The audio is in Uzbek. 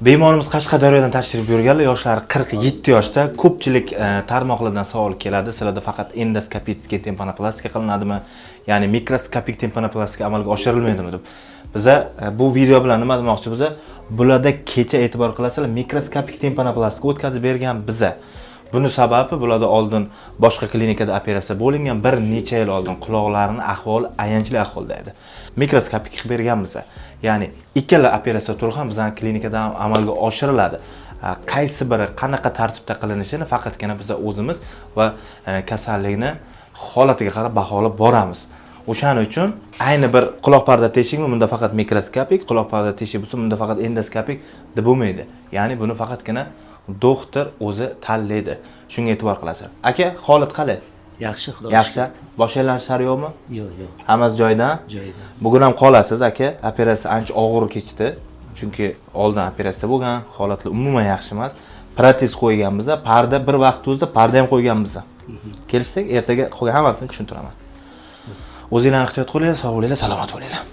Bemorimiz Qashqadaryodan tashrif buyurganlar, yoshlari 47 yoshda. Ko'pchilik tarmoqlardan savol keladi: sizlarda faqat endoskopik tempanoplastika qilinadimi, ya'ni mikroskopik tempanoplastika amalga oshirilmaydimi deb. Biza bu video bilan nima demoqchi biza? Bularda kecha, e'tibor qilasizlar, mikroskopik tempanoplastika o'tkazib bergan biza. Buni sababi, bularda oldin boshqa klinikada operatsiya bo'lingan, bir necha yil oldin, quloqlarini ahvoli ayanchli ahvolda edi. Mikroskopik qilib berganmiz. Ya'ni ikkala operatsiya turi ham bizning klinikada ham amalga oshiriladi. Qaysi biri qanaqa tartibda qilinishini faqatgina biza o'zimiz va kasallikni holatiga qarab baholab boramiz. O'shaning uchun ayni bir quloq parda teshigimi, bunda faqat mikroskopik, quloq parda teshik bo'lsa, bunda faqat endoskopik deb bo'lmaydi. Ya'ni buni faqatgina doktor o'zi tanlaydi. Shunga e'tibor qilasiz. Aka, holat qalay? Yaxshi, xudo. Yaxshi. Bosh aylanishlari yo'qmi? Yo'q. Hammasi joyidan? Joyida. Bugun ham qolasiz, aka. Operatsiya ancha og'ir kechdi. Chunki oldin operatsiya bo'lgan, holatlar umuman yaxshi emas. Protez qo'yganmiz, parda bir vaqt o'zida parda ham qo'yganmiz. Kelishdik, ertaga qolgan hammasini tushuntiraman. O'zinglarni ehtiyot qilinglar, sog' bo'linglar, salomat bo'linglar.